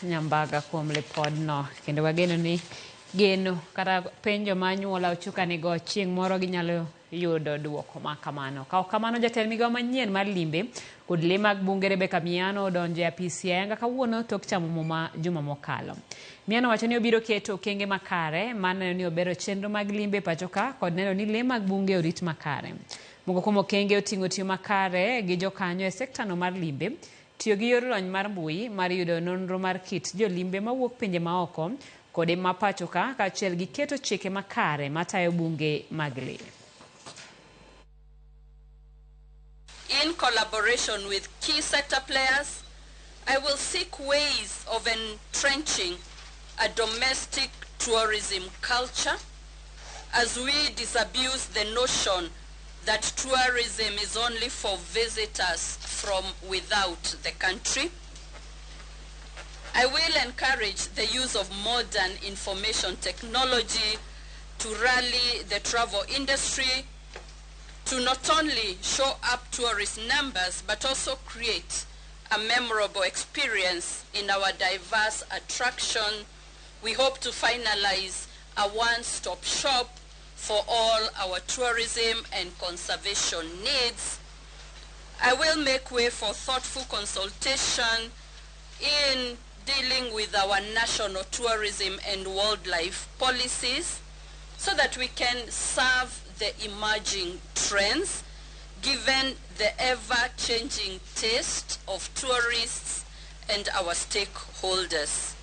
Nyambaga kuom lipodno kendo wageno ni geno kata penjo ma anyuola Ochuka nigo chieng' moro ginyalo yudo duoko ma kamano. Ka ok kamano jatend migawo manyien mar limbe kod lee mag bunge Rebecca Miano odonjo e apisi ayanga kawuono tok chamo muma juma mokalo. Miano wacho ni obiro keto okenge makare mar neno ni obero chenro mag limbe e pacho ka kod neno ni lee mag bunge orit makare. Moko kuom okenge oting'o tiyo makare gi jokanyo e sektano mar limbe, tiyo gi yor lony mar mbui mar yudo nonro mar kit jolimbe mawuok pinje maoko kod ma pacho ka kaachiel gi keto chike makare matayo bunge mag lee. In collaboration with key sector players, I will seek ways of entrenching a domestic tourism culture as we disabuse the notion that tourism is only for visitors from without the country. I will encourage the use of modern information technology to rally the travel industry to not only show up tourist numbers but also create a memorable experience in our diverse attraction. We hope to finalize a one-stop shop for all our tourism and conservation needs. I will make way for thoughtful consultation in dealing with our national tourism and wildlife policies so that we can serve the emerging trends given the ever-changing taste of tourists and our stakeholders.